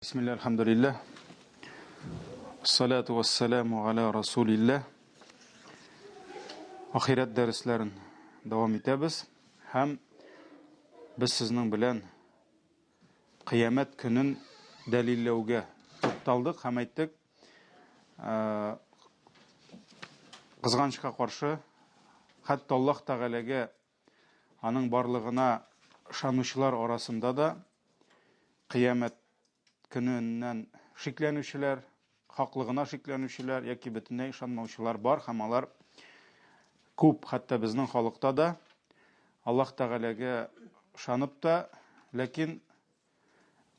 Бисмилла, альхамдулилла. Салату вассаламу аля расулилла. Ахирәт дәресләрен дәвам итәбез һәм без сезнең белән кыямәт көнен дәлилләүгә тукталдык һәм әйттек, кызганычка каршы, хәтта Аллаһ Тәгаләгә аның барлыгына ышанучылар арасында да кыямәт көненнән шикләнүчеләр, хаклыгына шикләнүчеләр яки бөтенләй ышанмаучылар бар һәм алар күп, хәтта безнең халыкта да Аллаһ Тәгаләгә ышанып та, ләкин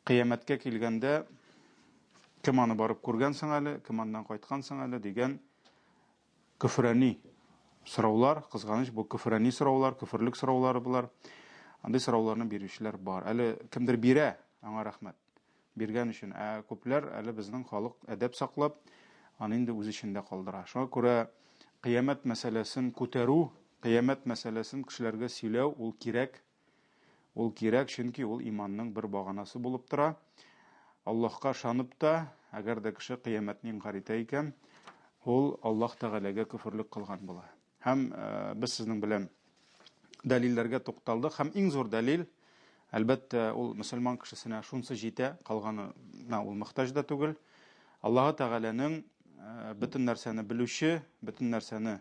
кыямәткә килгәндә кем аны барып күргән соң әле, кем аннан кайткан соң әле дигән Көфрәни сораулар, кызганыч, бу көфрәни сораулар, көферлек сораулары болар. Андый сорауларны бирүчеләр бар. Әле кемдер бирә, аңа рәхмәт. Биргән өчен. Ә күпләр әле безнең халык әдәп саклап, аны инде үз эчендә калдыра. Шуңа күрә кыямәт мәсьәләсен күтәрү, кыямәт мәсьәләсен кешеләргә сөйләү ул кирәк. Ул кирәк, чөнки ул иманның бер баганасы булып тора. Аллаһка ышанып та, әгәр дә кеше кыямәтне инкарь итә икән, ул Аллаһ Тәгаләгә көферлек кылган була. Һәм э, без сезнең белән дәлилләргә тукталдык. Һәм иң зур дәлил, әлбәттә, ул мөселман кешесенә шунсы җитә, калганына ул мохтаҗ да түгел. Аллаһ Тәгаләнең э, бөтен нәрсәне белүче, бөтен нәрсәне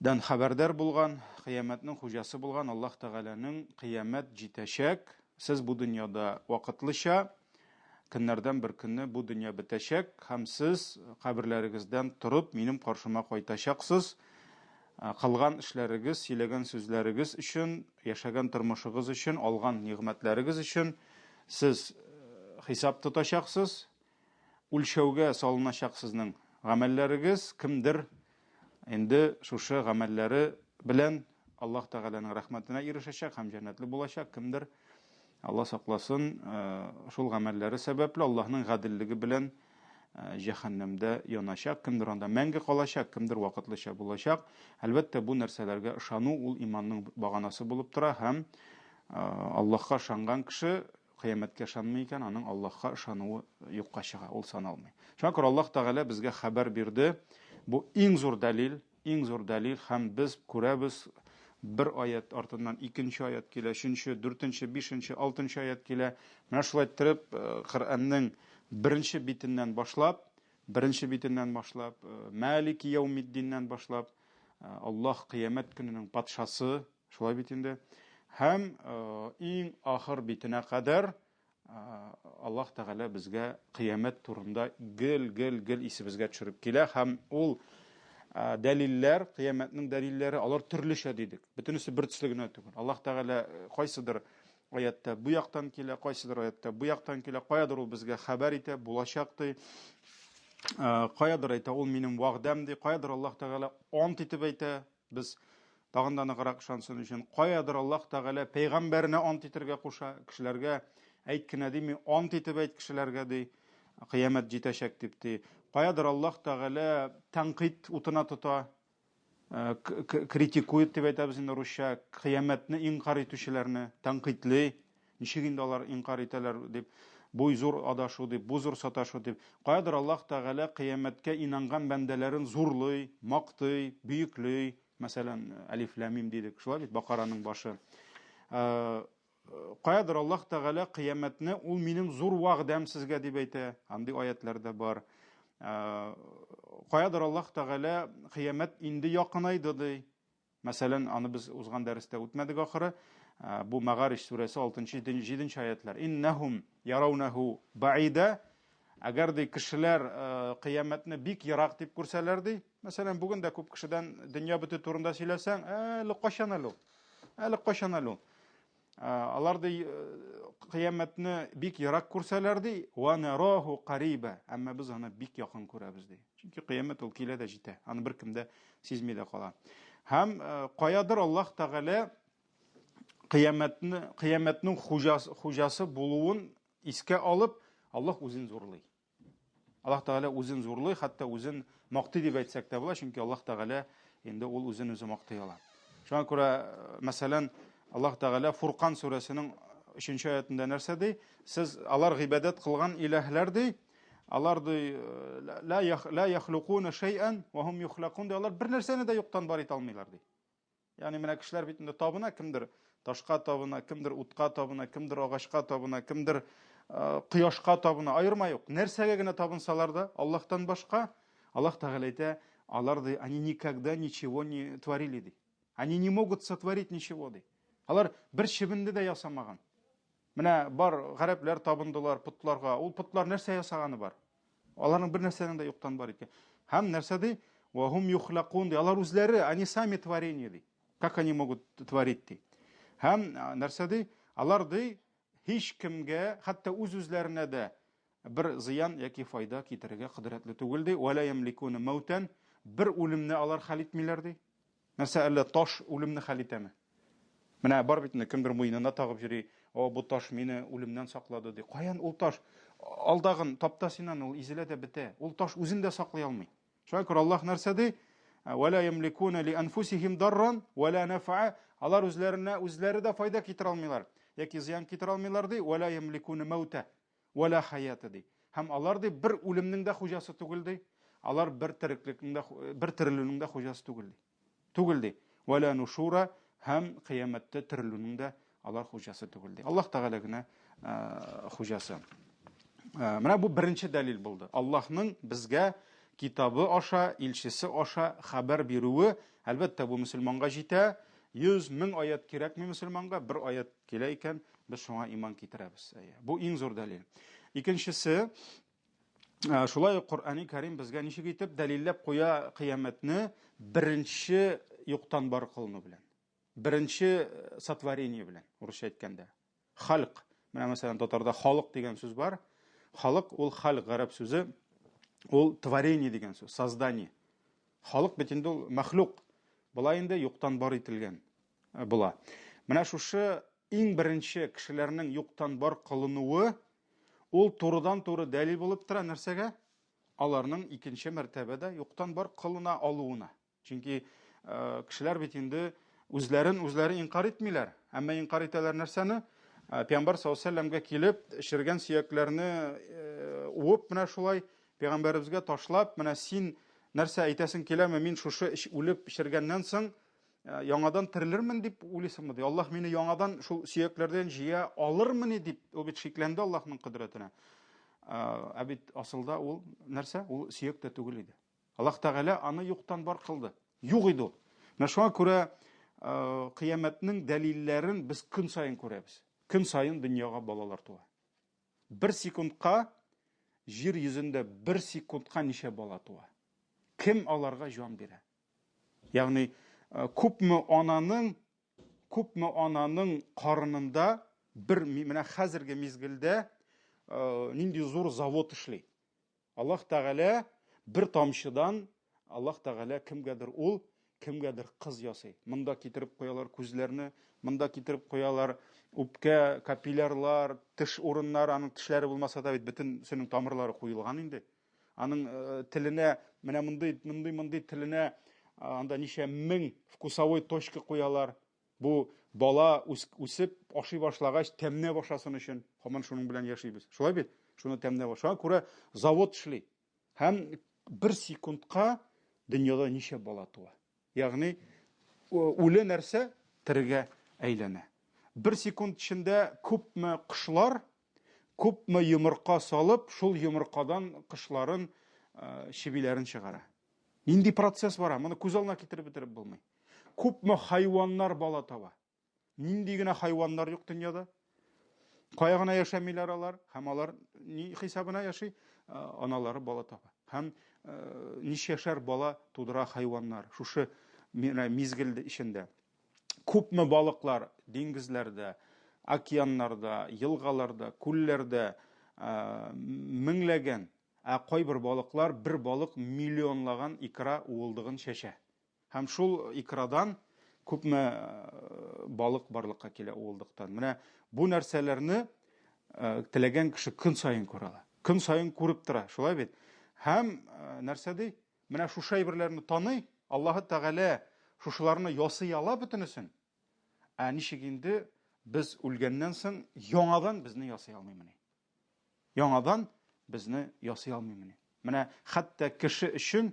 Дән хәбәрдар булган, кыямәтнең хуҗасы булган Аллаһ Тәгаләнең кыямәт җитәчәк, сез бу дөньяда вакытлыча, көннәрдән бер көнне бу дөнья бетәчәк һәм сез каберләрегездән торып минем каршыма кайтачаксыз, кылган эшләрегез, сөйләгән сүзләрегез өчен, яшәгән тормышыгыз өчен, алган нигъмәтләрегез өчен сез хисап тотачаксыз, Үлчәүгә салыначак сезнең гамәлләрегез, кемдер инде шушы гамәлләре белән Аллаһ Тәгаләнең рәхмәтенә ирешәчәк һәм җәннәтле булачак, кемдер, Алла сакласын, шул гамәлләре сәбәпле Аллаһның гаделлеге белән җәһәннәмдә яначак, кемдер анда мәңге калачак, кемдер вакытлыча булачак. Әлбәттә, бу нәрсәләргә ышану ул иманның баганасы булып тора һәм Аллаһка ышанган кеше Кыямәткә ышанмый икән, аның Аллаһка ышануы юкка чыга, ул саналмый. Шуңа күрә Аллаһ Тәгалә безгә хәбәр бирде. Бу иң зур дәлил, иң зур дәлил һәм без күрәбез, бер аят артыннан икенче аят килә, өченче, дүртенче, бишенче, алтынчы аят килә. Менә шулай иттереп, э, Коръәннең беренче битеннән башлап, беренче битеннән башлап, э, Мәлики яумиддиннән башлап, э, Аллаһ кыямәт көненең патшасы, Шулай бит инде. Һәм иң ахыр битенә кадәр Аллаһ Тәгалә безгә кыямәт турында гел, гел, гел исебезгә төшереп килә һәм ул дәлилләр, кыямәтнең дәлилләре, алар төрлечә дидек. Бөтенесе бер төсле генә түгел. Аллаһ Тәгалә кайсыдыр аятта бу яктан килә, кайсыдыр аятта бу яктан килә, каядыр ул безгә хәбәр итә, булачак ди. Каядыр әйтә, ул минем вәгъдәм ди, каядыр Аллаһ Тәгалә ант итеп әйтә, Без тагын да ныграк ышансын өчен, каядыр Аллаһ Тәгалә пәйгамбәренә ант итергә куша, кешеләргә әйт кенә дими, ант итеп әйт кешеләргә ди, кыямәт җитәчәк дип ди. Каядыр Аллаһ Тәгалә тәнкыйть утына тота, э, критикует дип әйтәбез инде русча, кыямәтне инкар итүчеләрне тәнкыйтьли. Ничек инде алар инкарь итәләр дип, бу зур адашу дип, бу зур саташу дип. Каядыр Аллаһ Тәгалә кыямәткә инанган бәндәләрен зурлый, мактый, бөекли. Мәсәлән, Әлиф ләм мим дидек, шулай бит, Бакараның башы. Э, каядыр Аллаһ Тәгалә кыямәтне ул минем зур вәгъдәм сезгә дип әйтә. Андый аятлар да бар. Э, каядыр Аллаһ Тәгалә кыямәт инде якынайды ди. Мәсәлән, аны без узган дәрестә үтмәдек ахыры. Бу Мәгариш сүрәсе 6-7 аятлар. Иннәһум яраунәһу баида. Әгәр ди кешеләр кыямәтне бик ерак дип күрсәләр ди, мәсәлән, бүген дә күп кешедән дөнья бетү турында сөйләсәң, әле кайчан әле ул? Әле кайчан әле ул? Алар ди кыямәтне бик ерак күрсәләр ди, ва нараху кариба. Әмма без аны бик якын күрәбез ди. Чөнки кыямәт ул килә дә җитә. Аны беркем дә сизми дә кала. Һәм каядыр Аллаһ Тәгалә кыямәтне кыямәтнең хуҗасы, хуҗасы булуын искә алып, Аллаһ үзен зурлый. Аллаһ Тәгалә үзен зурлый, хәтта үзен мактый дип әйтсәк тә була, чөнки Аллаһ Тәгалә инде ул үзен үзе мактый ала. Шуңа күрә, э, мәсәлән, Аллаһ Тәгалә Фуркан сүрәсенең Өченче аятында нәрсә ди? Сез алар гыйбадәт кылган иләһләр ди, алар ди ла ла яхлукуна шәйән ва хум юхлакун ди, алар бер нәрсәне дә юктан бар итә алмыйлар ди. Ягъни менә кешеләр бит инде табына, кемдер ташка табына, кемдер утка табына, кемдер агачка табына, кемдер кояшка табына, аерма юк. Нәрсәгә генә табынсалар да, Аллаһтан башка, Аллаһ Тәгалә әйтә, алар ди, они никогда ничего не творили ди. Они не могут сотворить ничего ди. Алар бер чебенне дә ясамаган. Менә бар гарәпләр табындылар потларга. Ул потлар нәрсә ясаганы бар? Аларның бер нәрсәнең дә юктан бар икән. Һәм нәрсә ди? Ва хум юхлакун ди. Алар үзләре, они сами творение ди. Как они могут творить ди. Һәм нәрсә ди? Алар ди һич кемгә, хәтта үз-үзләренә дә бер зыян яки файда китерергә кодрәтле түгел ди. Ва ла ямликуна маутан. Бер үлемне алар хәл итмиләр ди. Нәрсә, әллә таш үлемне хәл итәме? Менә бар бит инде, кемдер муенына тагып йөри, о, бу таш мине үлемнән саклады ди. Каян ул таш? Алдагын тапта син аны, ул изелә дә бетә. Ул таш үзен дә саклый алмый. Шуңа күрә Аллаһ нәрсә ди? Вәлә ямликуна ли анфусихим дарран вәлә нафа. Алар үзләренә үзләре дә файда китерә алмыйлар яки зыян китерә алмыйлар ди. Вәлә ямликуна маута. Вә лә хәята, ди. Һәм алар, ди, бер үлемнең дә хуҗасы түгел, ди. Алар бер тереклекнең дә, бер терелүнең дә хуҗасы түгел, ди. Түгел, ди. Вә лә нушура, һәм кыямәттә терелүнең дә алар хуҗасы түгел, ди. Аллаһ Тәгалә генә хуҗасы. Менә бу беренче дәлил булды. Аллаһның безгә китабы аша, илчесе аша хәбәр бирүе, әлбәттә, бу мөселманга җитә. 100 мең аят кирәкми мөселманга, бер аят килә икән, без шуңа иман китерәбез. Әйе. Бу иң зур дәлил. Икенчесе, шулай ук Коръәни Кәрим безгә ничек итеп дәлилләп куя кыямәтне беренче юктан бар кылыну белән. Беренче сотворение белән, урысча әйткәндә. Халк. Менә мәсәлән татарда халык дигән сүз бар. Халык ул хальк гарәп сүзе, ул творение дигән сүз, создание. Халык бит инде ул мәхлук. Була инде юктан бар ителгән. Була. Менә шушы иң беренче кешеләрнең юктан бар кылынуы ул турыдан-туры дәлил булып тора нәрсәгә? Аларның икенче мәртәбә дә юктан бар кылына алуына. Чөнки кешеләр бит инде үзләрен үзләре инкар итмиләр. Әмма инкар итәләр нәрсәне? Пәйгамбәр саллаллаһу алейһи килеп, шергән сөякләрне уып менә шулай пәйгамбәребезгә ташлап, менә син нәрсә әйтәсең киләме? Мин шушы үлеп шергәннән соң яңадан терелермен дип уйлыйсыңмы ди. Аллаһ мине яңадан шул сөякләрдән җыя алырмыни дип, ул бит шикләнде Аллаһның кодрәтенә. Ә бит асылда ул нәрсә? Ул сөяк тә түгел иде. Аллаһ Тәгалә аны юктан бар кылды. Юк иде ул. Менә шуңа күрә кыямәтнең дәлилләрен без көн саен күрәбез. Көн саен дөньяга балалар туа. Бер секундка җир йөзендә бер секундка ничә бала туа? Кем аларга җан бирә? Ягъни күпме ананың күпме ананың карынында бер менә хәзерге мизгелдә нинди зур завод эшли. Аллаһ Тәгалә бер тамчыдан Аллаһ Тәгалә кемгәдер ул, кемгәдер кыз ясый. Монда китереп куялар күзләрне, монда китереп куялар үпкә, капиллярлар, теш урыннары, аның тешләре булмаса да бит бөтенсенең тамырлары куелган инде. Аның теленә менә мондый, мондый, мондый теленә анда ничә мең вкусовой точка куялар. Бу бала үсеп ашый башлагач тәмнәп ашасын өчен һаман шуның белән яшибез. Шулай бит? Шуны тәмнәп ашау. Шуңа күрә завод эшли. Һәм бер секундка дөньяда ничә бала туа. Ягъни үле нәрсә терегә әйләнә. Бер секунд эчендә күпме кошлар Күпме йомырка салып, шул йомыркадан кышларын, чебиләрен чыгара. Нинди процесс бара, моны күз алдына китереп бетереп булмый. Күпме хайваннар бала таба. Нинди генә хайваннар юк дөньяда. Кая гына яшәмиләр алар, һәм алар ни хисабына яши? Аналары бала таба. Һәм ничәшәр бала тудыра хайваннар. Шушы мизгел эчендә. Күпме балыклар диңгезләрдә, океаннарда, елгаларда, күлләрдә меңләгән, ә кайбер балыклар бер балык миллионлаган икра уылдыгын чәчә. Һәм шул икрадан күпме балык барлыкка килә уылдыктан. Менә бу нәрсәләрне теләгән кеше көн саен күрә ала. Көн саен күреп тора, шулай бит? Һәм нәрсә ди? Менә шушы әйберләрне таный, Аллаһы Тәгалә шушыларны ясый ала бөтенесен. Ә ничек инде без үлгәннән соң яңадан безне ясый алмыймыни? Яңадан безне ясый алмыймыни? Менә хәтта кеше өчен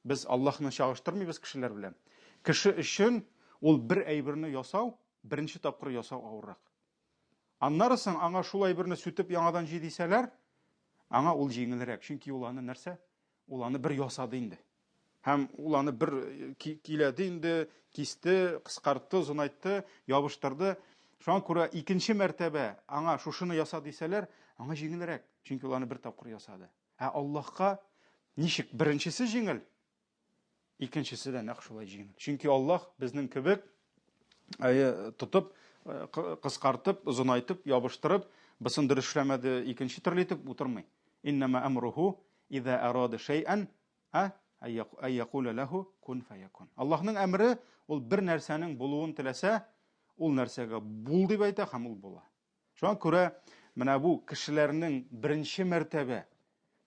без Аллаһны чагыштырмыйбыз кешеләр белән. Кеше өчен ул бер әйберне ясау, беренче тапкыр ясау авыррак. Аннары соң аңа шул әйберне сүтеп яңадан җый дисәләр, аңа ул җиңелрәк, чөнки ул аны нәрсә? Ул аны бер ясады инде. Һәм ул аны бер э, киләде инде, кисте, кыскартты, озынайтты, ябыштырды. Шуңа күрә икенче мәртәбә аңа шушыны яса дисәләр, аңа җиңелрәк, чөнки ул аны бер тапкыр ясады. Ә Аллаһка ничек беренчесе җиңел, икенчесе дә нәкъ шулай җиңел. Чөнки Аллаһ безнең кебек әйе, тотып, э, кыскартып, озынайтып, ябыштырып, бысын дөрес эшләмәде, икенче төрле итеп утырмый. Иннама әмруху иза арада шәйән ә әй якула ләһу кун фаякун. Аллаһның әмре ул бер нәрсәнең булуын теләсә, ул нәрсәгә бул дип әйтә һәм ул була. Шуңа күрә менә бу кешеләрнең беренче мәртәбә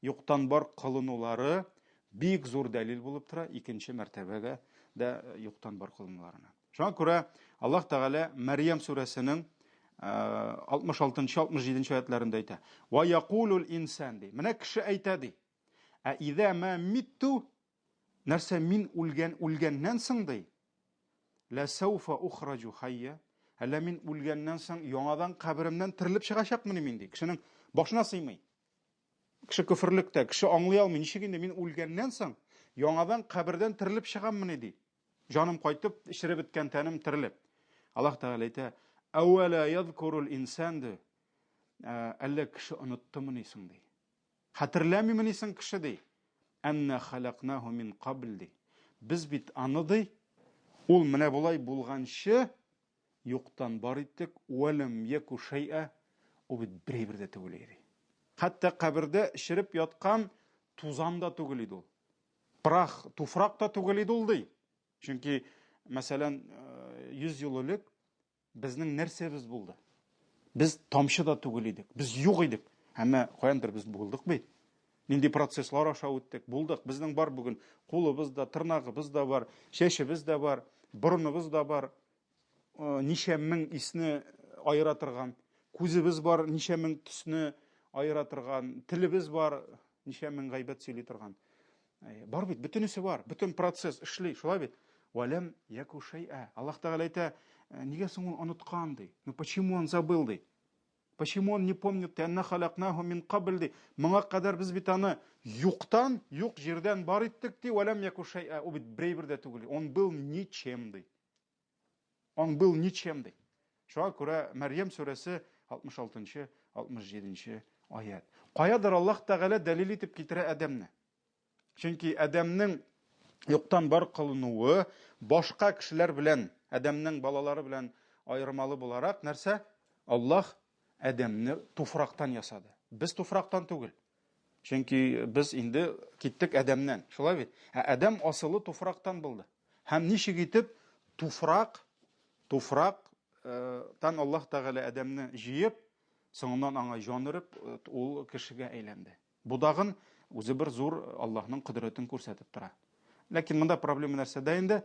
юктан бар кылынулары бик зур дәлил булып тора икенче мәртәбәгә дә юктан бар кылынуларына. Шуңа күрә Аллаһ Тәгалә Мәрьям сүрәсенең 66-67 аятларында әйтә. Ва якулул инсан ди. Менә кеше әйтә ди. Ә изә ма митту нәрсә мин үлгән үлгәннән соң ди. Ла сауфа ухраҗу хайя. Әллә мин үлгәннән соң яңадан каберемнән терелеп чыгачакмыни мин ди. Кешенең башына сыймый. Кеше көферлектә, кеше аңлый алмый, ничек инде мин үлгәннән соң яңадан кабердән терелеп чыгаммыни ди. Җаным кайтып, череп беткән тәнем терелеп. Аллаһ Тәгалә әйтә, "Әүвәлә язкурул инсан" ди. Әллә кеше оныттымыни соң ди. Хәтерләмимени соң кеше ди. Әннә халакнаху мин кабл ди. Без бит аны ди, ул менә болай булганчы юктан бар иттек, вәләм яку шәйә, ул бит бер әйбер дә түгел иде. Хәтта кабердә череп яткан тузан да түгел иде ул. Прах, туфрак та түгел иде ул ди. Чөнки, мәсәлән, 100 ел элек безнең нәрсәбез булды? Без тамчы да түгел идек, без юк идек. Әмма каяндыр без булдык бит. Нинди процесслар аша үттек, булдык. Безнең бар бүген кулыбыз да, тырнагыбыз да бар, чәчебез дә бар, борыныбыз да бар. Ничә мең исне аера торган, күзебез бар, ничә мең төсне аера торган, телебез бар, ничә мең гайбәт сөйли торган. Бар бит, бөтенесе бар, бөтен процесс эшли, шулай бит. Вәләм яку шәйә. Аллаһ Тәгалә әйтә, нигә соң ул оныткан ди? Ну почему он забыл ди? Почему он не помнит, әнна халакнаху мин кабл ди. Моңа кадәр без бит аны юктан, юк җирдән бар иттек ди, вәләм яку шәйә. Ул бит бер дә түгел. Он был ничем ди. Он был ничем ди. Шуңа күрә Мәрьям сүрәсе 66-нчы, 67-нче аят. Каядыр Аллаһ Тәгалә дәлил итеп китерә Адәмне. Чөнки Адәмнең юктан бар кылынуы башка кешеләр белән, Адәмнең балалары белән аермалы буларак нәрсә? Аллаһ Адәмне туфрактан ясады. Без туфрактан түгел. Чөнки без инде киттек Адәмнән. Шулай бит? Ә Адәм асылы туфрактан булды. Һәм ничек итеп туфрак, туфрак э, тан Аллаһ Тәгалә Адәмне җыеп, соңыннан аңа җан өреп, э, ул кешегә әйләнде. Бу дагын үзе бер зур Аллаһның кодрәтен күрсәтеп тора. Ләкин монда проблема нәрсәдә инде?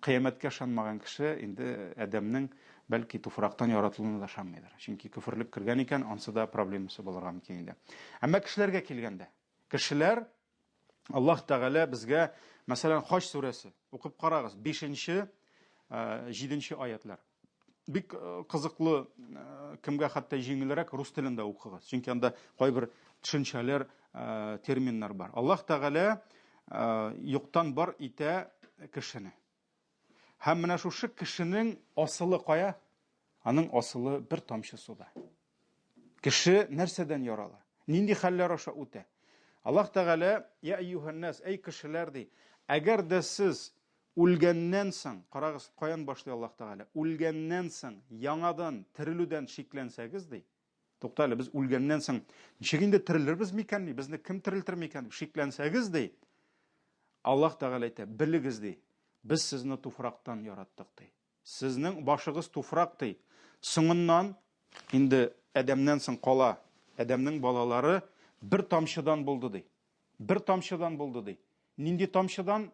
Кыямәткә ышанмаган кеше инде Адәмнең бәлки туфрактан яратылуына да ышанмыйдыр. Чөнки көферлек кергән икән, ансы да проблемасы булырга мөмкин инде. Әмма кешеләргә килгәндә, кешеләр Аллаһ Тәгалә безгә, мәсәлән, Хаҗ сүрәсе укып карагыз, 5-нче, 7-нче аятлар. Бик э, кызыклы, э, кемгә хәтта җиңелрәк рус телендә укыгыз. Чөнки анда кайбер төшенчәләр, э, терминнар бар. Аллаһ Тәгалә юктан бар итә кешене. Һәм менә шушы кешенең асылы кая? Аның асылы бер тамчы суда. Кеше нәрсәдән ярала? Нинди хәлләр аша үтә? Аллаһ Тәгалә, я әйюһәннәс, әй кешеләр ди, әгәр дә сез үлгәннән соң, карагыз, каян башлый Аллаһ Тәгалә? Үлгәннән соң яңадан терелүдән шикләнсәгез ди. Тукта әле, без үлгәннән соң ничек инде терелербез микән ди? Безне кем терелтер микән дип шикләнсәгез ди. Аллаһ Тәгалә әйтә, белегез ди, без сезне туфрактан яраттык ди. Сезнең башыгыз туфрак ди. Соңыннан инде Адәмнән соң кала Адәмнең балалары бер тамчыдан булды ди. Бер тамчыдан булды ди. Нинди тамчыдан?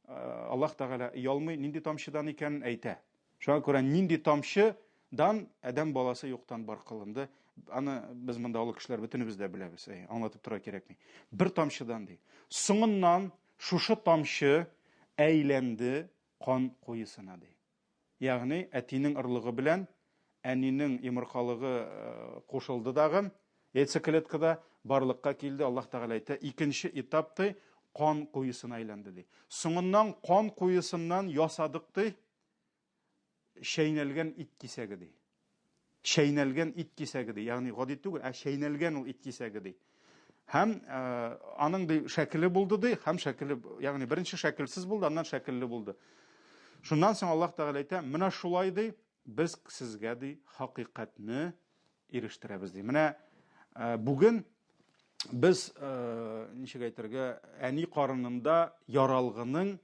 Э, Аллаһ Тәгалә оялмый, нинди тамчыдан икәнен әйтә. Шуңа күрә нинди тамчы? тамчыдан адәм баласы юктан бар кылынды. Аны без монда олы кешеләр бөтенебез дә беләбез, әй, аңлатып тора кирәкми. Бер тамчыдан ди. Соңыннан шушы тамчы әйләнде кан куесына ди. Ягъни әтинең орлыгы белән әнинең йомыркалыгы кушылды дагы, яйцеклеткада барлыкка килде, Аллаһ Тәгалә әйтә, икенче этап ди, кан куесына әйләнде ди. Соңыннан кан куесыннан ясадык ди, чәйнәлгән ит кисәге ди. Чәйнәлгән ит кисәге ди, ягъни гади түгел, ә чәйнәлгән ул ит кисәге ди. Һәм аның ди шәкеле булды ди, һәм шәкеле, ягъни беренче шәкелсез булды, аннан шәкелле булды. Шуннан соң Аллаһ Тәгалә әйтә, менә шулай ди, без сезгә ди хакыйкатьне ирештерәбез ди. Менә бүген без ничек әйтергә, әни карынында яралгының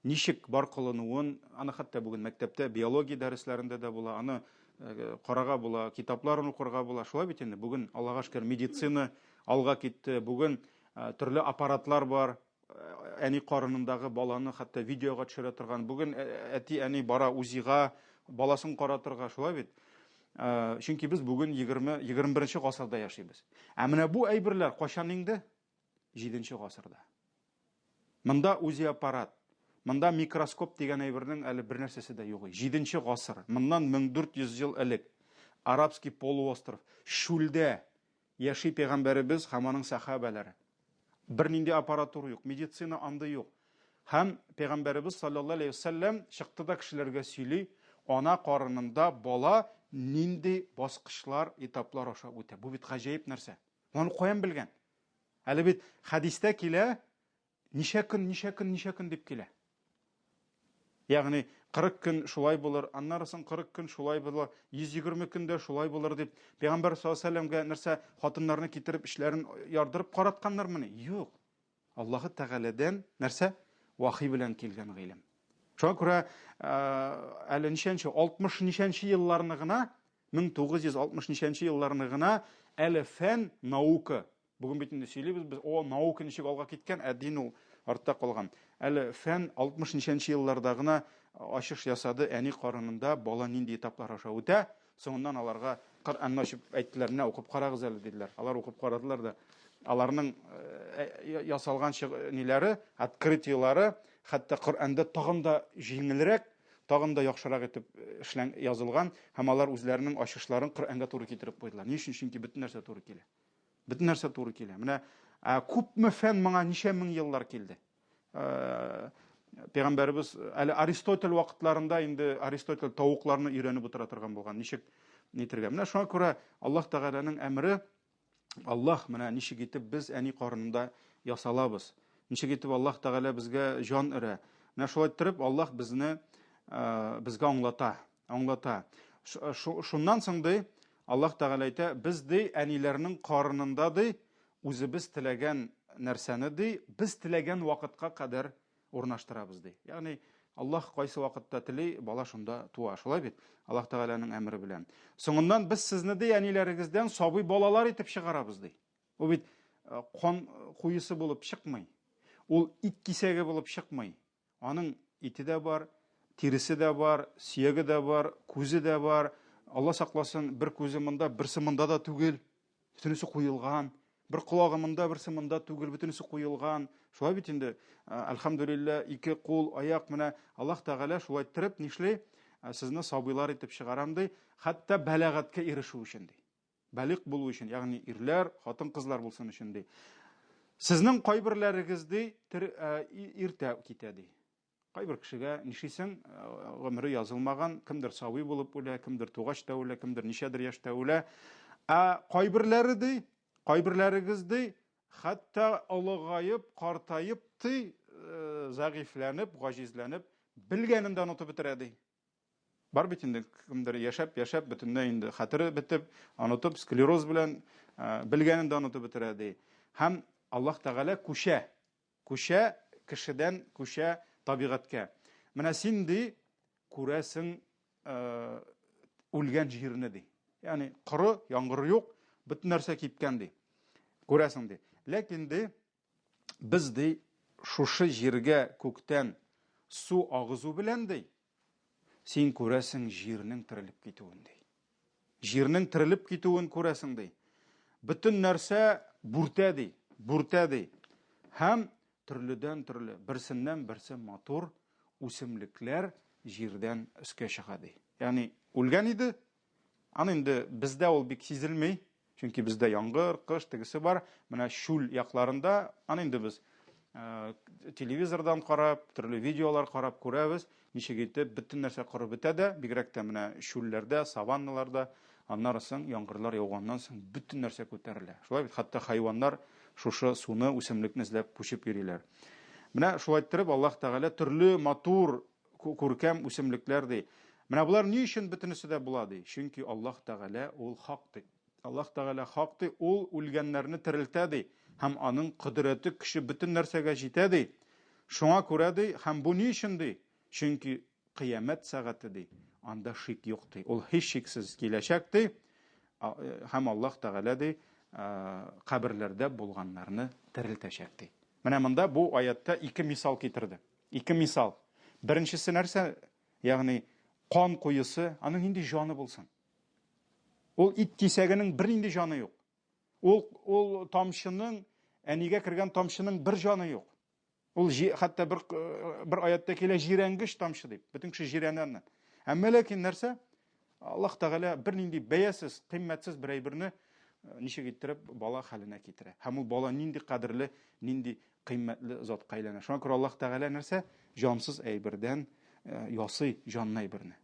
ничек бар кылынуын, аны хәтта бүген мәктәптә биология дәресләрендә дә була, аны э, карага була, китапларын укырга була. Шулай бит инде, бүген, Аллага шөкер, медицина алга китте, бүген э, төрле аппаратлар бар, э, әни карынындагы баланы хәтта видеога төшерә торган. Бүген әти-әни бара УЗИга, баласын каратырга, шулай бит? Чөнки без бүген 20 21 гасырда яшибез. Ә менә бу әйберләр кайчан инде? 7 гасырда. Монда УЗИ аппарат, монда микроскоп дигән әйбернең әле бер нәрсәсе дә юк. 7 гасыр, моннан 1400 ел элек Арабский полуостров, чүлдә яши пәйгамбәребез һәм аның сәхабәләре. Бернинди аппаратура юк, медицина андый юк. Һәм пәйгамбәребез саллаллаһу алейһи вәсәлләм чыкты да кешеләргә сөйли, ана карынында бала нинди баскычлар, этаплар аша үтә. Бу бит гаҗәеп нәрсә. Моны каян белгән? Әле бит хәдистә килә, ничә көн, ничә көн, ничә көн дип килә. Ягъни 40 көн шулай булыр, аннары соң 40 көн шулай булыр, 120 көн дә шулай булыр дип, Пәйгамбәр саллаллаһу алейһи вәсәлләмгә нәрсә хатыннарны китереп эшләрен ярдырып каратканнармыни? Юк. Аллаһы Тәгаләдән нәрсә? Вахи белән килгән гыйлем. Шуңа күрә әле ничәнче, 60 ничәнче елларны гына, 1960 ничәнче елларны гына әле фән, наука, бүген бит инде сөйлибез без, о, наука ничек алга киткән, ә дин ул артта калган. Әле фән 60 ничәнче елларда гына ачыш ясады, әни карынында бала нинди этаплар аша үтә, Соңыннан аларга Коръәнне ачып әйттеләр, менә укып карагыз әле, диделәр. Алар укып карадылар да, аларның э, э, ясалган ниләре, открытиеләре, хәтта Коръәндә тагын да җиңелрәк, тагын да яхшырак итеп э, эшлән язылган һәм алар үзләренең ачышларын Коръәнгә туры китереп куйдылар. Ни өчен? Чөнки бөтен нәрсә туры килә. Бөтен нәрсә туры килә. Менә күпме фән моңа ничә мең еллар килде. Э, пәйгамбәребез әле Аристотель вакытларында инде Аристотель тавыкларны өйрәнеп утыра торган булган, ничек нитергә. Менә шуңа күрә Аллаһ Тәгаләнең әмере, Аллаһ менә ничек итеп без әни карынында ясалабыз. Ничек итеп Аллаһ Тәгалә безгә җан өрә. Менә шулай иттереп Аллаһ безне э, безгә аңлата, аңлата. Шуннан соң ди Аллаһ Тәгалә әйтә, без ди әниләрнең карынында ди Үзебез теләгән нәрсәне, ди, без теләгән вакытка кадәр урнаштырабыз, ди. Ягъни Аллаһ кайсы вакытта тели, бала шунда туа. Шулай бит? Аллаһ Тәгаләнең әмере белән. Соңыннан без сезне, ди, әниләрегездән сабый балалар итеп чыгарабыз, ди. Ул бит э, кан куесы булып чыкмый. Ул ит кисәге булып чыкмый. Аның ите дә бар, тиресе дә бар, сөяге дә бар, күзе дә бар. Алла сакласын, бер күзе монда, берсе монда да түгел. Бөтенесе куелган. Бер колагы монда, берсе монда түгел, бөтенесе куелган. Шулай бит инде, әлхәмдүлилләһ, ике кул, аяк, менә Аллаһ Тәгалә шулай иттереп нишли? Сезне сабыйлар итеп чыгарам ди, хәтта бәләгатькә ирешү өчен ди. Балигъ булу өчен, ягъни ирләр, хатын-кызлар булсын өчен ди. Сезнең кайберләрегез ди, иртә китә ди. Кайбер кешегә нишлисең, гомере язылмаган, кемдер сабый булып үлә, кемдер тугач та үлә, кемдер ничәдер яшьтә үлә. Ә кайберләре ди, кайберләрегез ди, хәтта олыгаеп, картаеп ди, зәгыйфьләнеп, гаҗизләнеп, белгәнен дә онытып бетерә ди. Бар бит инде кемдер яшәп, яшәп, бөтенләй инде хәтере бетеп, онытып, склероз белән белгәнен дә онытып бетерә ди. Һәм Аллаһ Тәгалә күчә. Күчә кешедән күчә табигатькә. Менә син ди күрәсең үлгән җирне ди. Ягъни коры, яңгыр юк, бөтен нәрсә кипкән ди. Күрәсең ди. Ләкин ди без ди шушы җиргә күктән су агызу белән ди. син күрәсең җирнең терелеп китүен, ди. Җирнең терелеп китүен күрәсең, ди. Бөтен нәрсә бүртә, ди, бүртә, ди. Һәм төрледән-төрле, берсеннән-берсе матур үсемлекләр җирдән өскә чыга, ди. Ягъни үлгән иде, аны инде бездә ул бик сизелми, чөнки бездә яңгыр, кыш, тегесе бар. Менә чүл якларында, аны инде без э, телевизордан карап, төрле видеолар карап күрәбез, ничек итеп бөтен нәрсә корып бетә дә, бигрәк тә менә чүлләрдә, саванналарда, аннары соң яңгырлар яуганнан соң бөтен нәрсә күтәрелә. Шулай бит, хәтта хайваннар шушы суны, үсемлекне эзләп күчеп йөриләр. Менә шулай иттереп Аллаһ Тәгалә төрле матур күркәм үсемлекләр ди. Менә болар ни өчен бөтенесе дә була ди? Чөнки Аллаһ Тәгалә ул хак ди. Аллаһ Тәгалә хак ди, ул үлгәннәрне терелтә ди һәм аның кодрәте көче бөтен нәрсәгә җитә ди. Шуңа күрә ди, һәм бу ни өчен ди? Чөнки кыямәт сәгате ди, анда шик юк ди. Ул һичшиксез киләчәк ди. Һәм Аллаһ Тәгалә ди, каберләрдә булганнарны терелтәчәк ди. Менә монда бу аятта ике мисал китерде. Ике мисал. Беренчесе нәрсә? Ягъни кан куесы, аның нинди җаны булсын? Ул ит кисәгенең бернинди җаны юк. Ул ул тамчының әнигә кергән тамчының бер җаны юк. Ул хәтта бер бер аятта килә җирәнгеч тамчы дип. Бөтен кеше җирәнә аннан. Әмма ләкин нәрсә? Аллаһ Тәгалә бернинди бәясез, кыйммәтсез бер әйберне э, ничек иттереп бала хәленә китерә. Һәм ул бала нинди кадерле, нинди кыйммәтле затка әйләнә. Шуңа күрә Аллаһ Тәгалә нәрсә? Җансыз әйбердән э, ясый җанлы әйберне.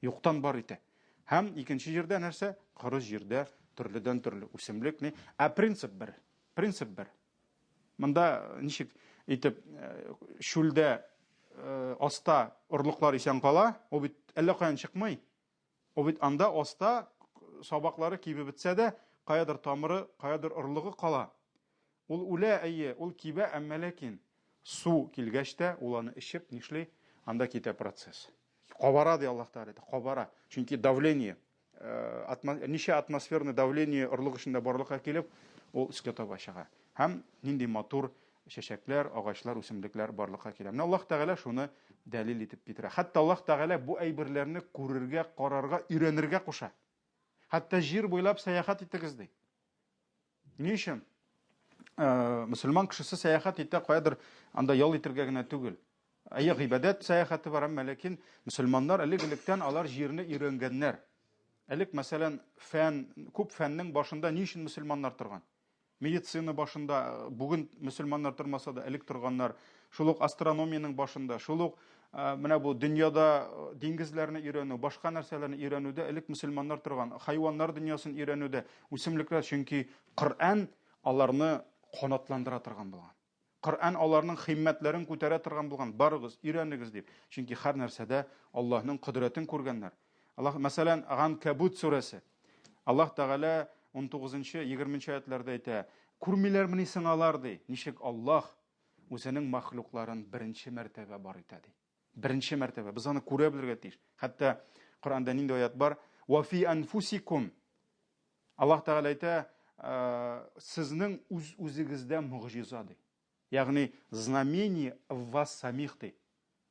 Юктан бар итә. Һәм икенче җирдә нәрсә? Коры җирдә төрледән төрле үсемлек ни. Ә принцип бер. Принцип бер. Монда ничек итеп э, чүлдә э, аста орлыклар исән кала, ул бит әллә каян чыкмый. Ул бит анда аста сабаклары кибеп бетсә дә, каядыр тамыры, каядыр орлыгы кала. Ул үлә, әйе, ул кибә, әмма ләкин су килгәч тә, ул аны эчеп, нишли? Анда китә процесс. Кабара ди Аллаһ Тәгалә, кабара. Чөнки давление, э, ничә атмосферный давление орлык эчендә барлыкка килеп, ул өскә таба чыга. Һәм нинди матур чәчәкләр, агачлар, үсемлекләр барлыкка килә. Менә Аллаһ Тәгалә шуны дәлил итеп китерә. Хәтта Аллаһ Тәгалә бу әйберләрне күрергә, карарга, өйрәнергә куша. Хәтта җир буйлап сәяхәт итегез ди. Ни өчен? Э, мөселман кешесе сәяхәт итә, каядыр анда ял итергә генә түгел. Әйе, гыйбадәт сәяхәте бар, әмма ләкин мөселманнар элек-электән алар җирне өйрәнгәннәр. Элек, мәсәлән, фән, күп фәннең башында ни өчен мөселманнар торган? Медицина башында э, бүген мөселманнар тормаса да, элек торганнар. Шул ук астрономиянең башында, шул ук э, менә бу дөньяда э, диңгезләрне өйрәнү, башка нәрсәләрне өйрәнүдә элек мөселманнар торган, хайваннар дөньясын өйрәнүдә, үсемлекләр, чөнки Коръән аларны канатландыра торган булган. Коръән аларның химмәтләрен күтәрә торган булган. Барыгыз, өйрәнегез дип. Чөнки һәр нәрсәдә Аллаһның кодрәтен күргәннәр. Аллаһ, мәсәлән, Ганкабут сүрәсе. Аллаһ Тәгалә 19-нчы, 20-нче аятларда әйтә, күрмиләрмени соң алар, ди, ничек Аллаһ үзенең махлукларын беренче мәртәбә бар итә, ди. Беренче мәртәбә. Без аны күрә белергә тиеш. Хәтта Коръәндә нинди аят бар? Ва фи анфусикум. Аллаһ Тәгалә әйтә, сезнең үз-үзегездә могҗиза ди. Ягъни знамение в вас самих ди.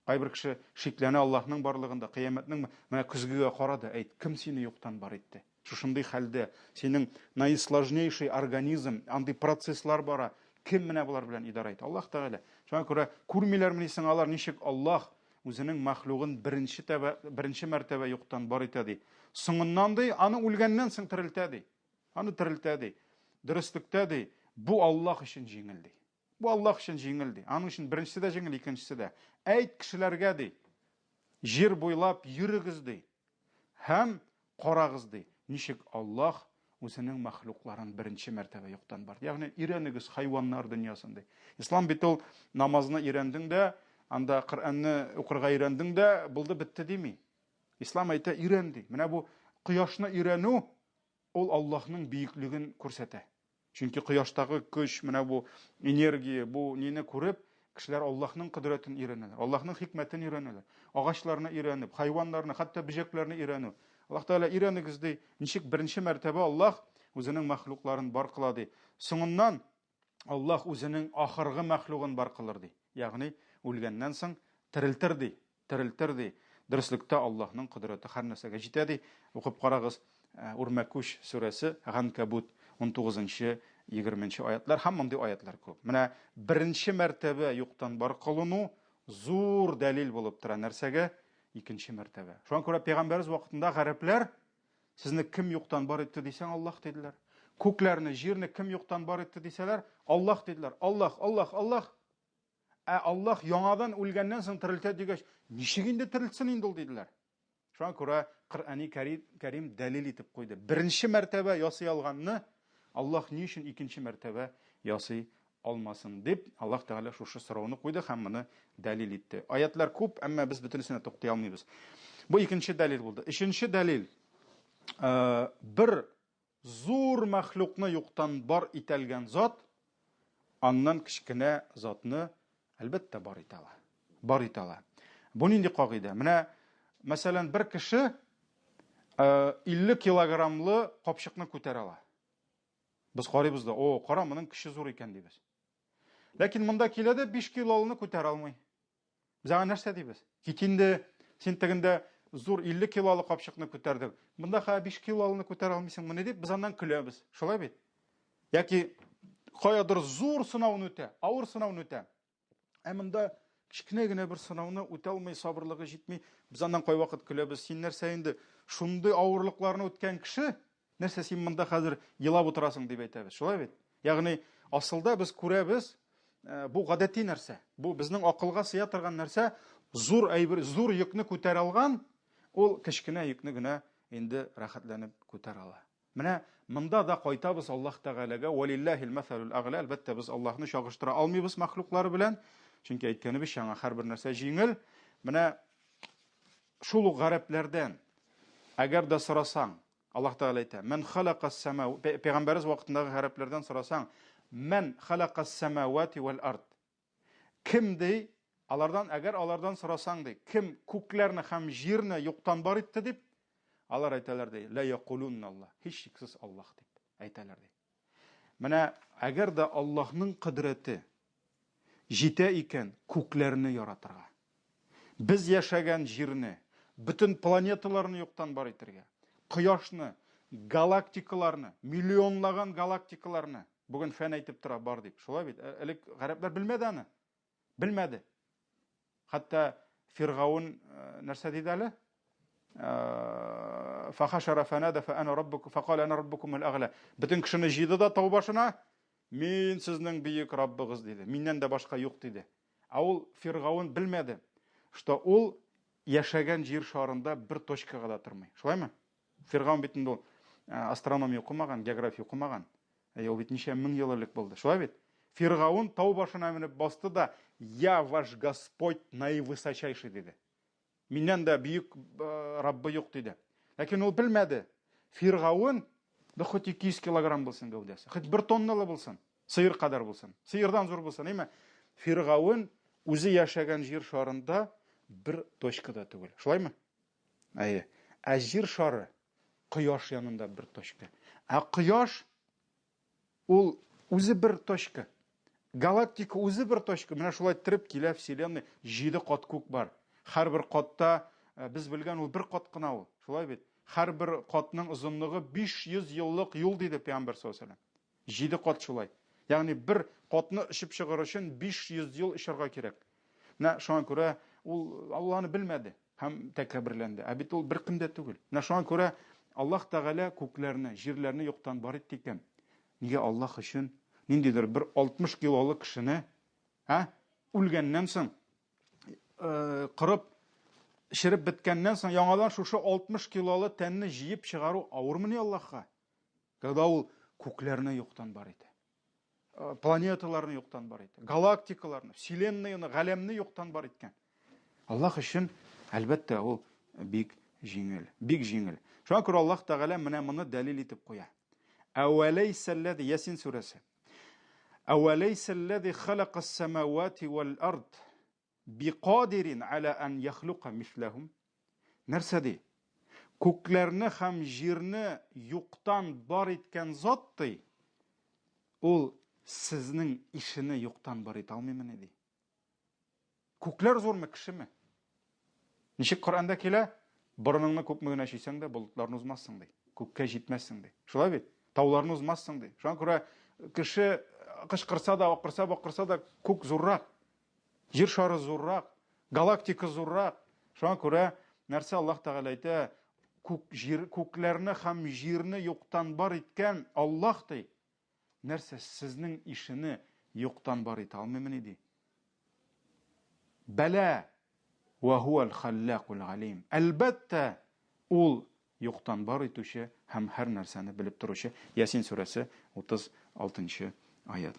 Кайбер кеше шикләнә Аллаһның барлыгында, кыямәтнең менә көзгегә кара да әйт, кем сине юктан бар итте? Шушындый хәлдә синең наисложнейший организм, андый процесслар бара. Кем менә болар белән идарә итә? Аллаһ Тәгалә. Шуңа күрә күрмиләрмени соң алар ничек Аллаһ үзенең мәхлугын беренче тәбә, беренче мәртәбә юктан бар итә ди. Соңыннан ди, аны үлгәннән соң терелтә ди. Аны терелтә ди. Дөреслектә ди, бу Аллаһ өчен җиңел ди. Бу Аллаһ өчен җиңел ди. Аның өчен беренчесе дә җиңел, икенчесе дә. Әйт кешеләргә ди. Җир буйлап йөрегез ди. Һәм карагыз ди, ничек Аллаһ үзенең мәхлукларын беренче мәртәбә юктан бар. Ягъни өйрәнегез хайваннар дөньясын ди. Ислам бит ул намазны өйрәндең дә, анда Коръәнне укырга өйрәндең дә, булды бетте дими. Ислам әйтә, өйрән ди. Менә бу кояшны өйрәнү ул Аллаһның бөеклеген күрсәтә. Чөнки кояштагы көч, менә бу энергия, бу нине күреп, кешеләр Аллаһның кодрәтен өйрәнәләр, Аллаһның хикмәтен өйрәнәләр. Агачларны өйрәнеп, хайваннарны, хәтта бөҗәкләрне өйрәнү. Аллаһ Тәгалә өйрәнегез ди, ничек беренче мәртәбә Аллаһ үзенең мәхлукларын бар кыла ди. Соңыннан Аллаһ үзенең ахыргы мәхлугын бар кылыр ди. Ягъни үлгәннән соң терелтер ди, терелтер ди. Дөреслектә Аллаһның кодрәте һәр нәрсәгә җитә ди. Укып карагыз, Үрмәкүч сүрәсе, Ганкәбут, 19-нчы, 20-нче аятлар һәм мондый аятлар күп. Менә беренче мәртәбә юктан бар кылыну зур дәлил булып тора нәрсәгә? Икенче мәртәбә. Шуңа күрә пәйгамбәребез вакытында гарәпләр сезне кем юктан бар итте дисәң, Аллаһ диделәр. Күкләрне, җирне кем юктан бар итте дисәләр, Аллаһ диделәр. Аллаһ, Аллаһ, Аллаһ. Ә Аллаһ яңадан үлгәннән соң терелтә дигәч, ничек инде терелтсен инде ул диделәр. Шуңа күрә Коръәни Кәрим дәлил итеп куйды. Беренче мәртәбә ясый алганны Аллаһ ни өчен икенче мәртәбә ясый алмасын дип, Аллаһ Тәгалә шушы сорауны куйды һәм моны дәлил итте. Аятлар күп, әмма без бөтенесенә туктый алмыйбыз. Бу икенче дәлил булды. Өченче дәлил. Э, бер Зур мәхлукны юктан бар итәлгән зат, аннан кечкенә затны, әлбәттә, бар итә ала. Бар итә ала. Бу нинди кагыйдә? Менә, мәсәлән, бер кеше 50 килограммлы капчыкны күтәрә ала. Без карыйбыз да, о, кара, моның көче зур икән, дибез. Ләкин монда килә дә 5 килолыны күтәрә алмый. Без аңа нәрсә дибез? Кит инде, син тегендә зур 50 килолы капчыкны күтәрдең. Монда хәзер 5 килолыны күтәрә алмыйсыңмыни дип, без аннан көләбез. Шулай бит? Яки каядыр зур сынауны үтә, авыр сынауны үтә. Ә монда кечкенә генә бер сынауны үтә алмый, сабырлыгы җитми. Без аннан кайвакыт көләбез. Син нәрсә инде шундый авырлыкларны үткән кеше, Нәрсә син монда хәзер елап утырасың дип әйтәбез. Шулай бит? Ягъни асылда без күрәбез, э, бу гадәти нәрсә. Бу безнең акылга сыя торган нәрсә, зур әйбер, зур йөкне күтәрә алган, ул кечкенә йөкне генә инде рәхәтләнеп күтәрә ала. Менә монда да кайтабыз Аллаһ Тәгаләгә, валиллаһил мәсәлүл әгълә, әлбәттә без Аллаһны чагыштыра алмыйбыз мәхлуклары белән, чөнки әйткәнебезчә, аңа һәрбер нәрсә җиңел. Менә шул ук гарәпләрдән әгәр дә сорасаң, Аллаһ Тәгалә әйтә, Мән халакас сама, пәйгамбәребез вакытындагы гарәпләрдән сорасаң, Мән халакас самавати вәл ард. Кем ди, алардан, әгәр алардан сорасаң ди, кем күкләрне һәм җирне юктан бар итте дип, алар әйтәләр ди, ла якулунна Аллаһ, һичшиксез Аллаһ дип әйтәләр ди. Менә әгәр дә Аллаһның кодрәте җитә икән күкләрне яратырга, без яшәгән җирне, бөтен планеталарны юктан бар итергә, кояшны, галактикаларны, миллионлаган галактикаларны, бүген фән әйтеп тора бар дип, шулай бит? Э, элек гарәпләр белмәде аны. Белмәде. Хәтта Фиргаун э, нәрсә диде әле? Э, Фахашара фанада фа ана раббукум фақала ана раббукум әгъла. Бөтен кешене җыйды да тау башына, мин сезнең бөек Раббыгыз диде. Миннән дә башка юк диде. Ә ул Фиргаун белмәде, что ул яшәгән җир шарында бер точкага да тормый. Шулаймы? Фиргаун бит инде ул э, астрономия укымаган, география укымаган. Әй, ул бит ничә мең ел элек булды. Шулай бит? Фиргаун тау башына менеп басты да, «Я ваш Господь наивысочайший» диде. Миннән дә бөек э, Раббы юк диде. Ләкин ул белмәде. Фиргаун да хоть 200 килограмм булсын гәүдәсе, хоть бер тонналы булсын, сыер кадәр булсын, сыердан зур булсын, әйме? Фиргаун үзе яшәгән җир шарында бер точкада түгел. Шулаймы? Әйе. Ә җир шары кояш янында бер точка. Ә кояш ул үзе бер точка. Галактика үзе бер точка. Менә шулай иттереп килә Вселенная. Җиде кат күк бар. Һәрбер катта э, без белгән ул бер кат кына ул. Шулай бит? Һәрбер катның озынлыгы 500 еллык юл диде Пәйгамбәр саллаллаһу алейһи Җиде кат шулай. Ягъни бер катны очып чыгар өчен 500 ел очарга кирәк. Менә шуңа күрә ул Аллаһны белмәде һәм тәкәбберләнде. Ә бит ул беркем дә түгел. Менә шуңа күрә Аллаһ Тәгалә күкләрне, җирләрне юктан бар итте икән. Нигә Аллаһ өчен ниндидер бер 60 килолы кешене, ә, үлгәннән соң э, кырып череп беткәннән соң яңадан шушы 60 килолы тәнне җыеп чыгару авырмыни Аллаһка? Когда ул күкләрне юктан бар итә. Э, планеталарны юктан бар итә. Галактикаларны, вселенныйны, галәмне юктан бар иткән. Аллаһ өчен, әлбәттә, ул бик җиңел, бик җиңел. Шуңа күрә Аллаһ Тәгалә менә моны дәлил итеп куя. Әвәләйсәлләзи Ясин сүрәсе. Әвәләйсәлләзи халакас самавати вәл ард Бикадирин аля ан яхлука мисләһум. Нәрсә ди? Күкләрне һәм җирне юктан бар иткән зат ди, ул сезнең ишене юктан бар итә алмыймыни ди. Күкләр зурмы, кешеме? Ничек Коръәндә килә? Борыныңны күпме генә чөйсәң дә, болытларны узмассың, ди. Күккә җитмәссең, ди. Шулай бит? Тауларны узмассың, ди. Шуңа күрә кеше кычкырса да, акырса, бакырса да, күк зуррак. Җир шары зуррак, галактика зуррак. Шуңа күрә нәрсә Аллаһ Тәгалә әйтә, күк җир күкләрне һәм җирне юктан бар иткән Аллаһ ди. Нәрсә сезнең ишене юктан бар итә алмыймыни ди. Бәлә вә һуәл халлакул галим. Әлбәттә, ул юктан бар итүче һәм һәр нәрсәне белеп торучы. Ясин сүрәсе 36 аят.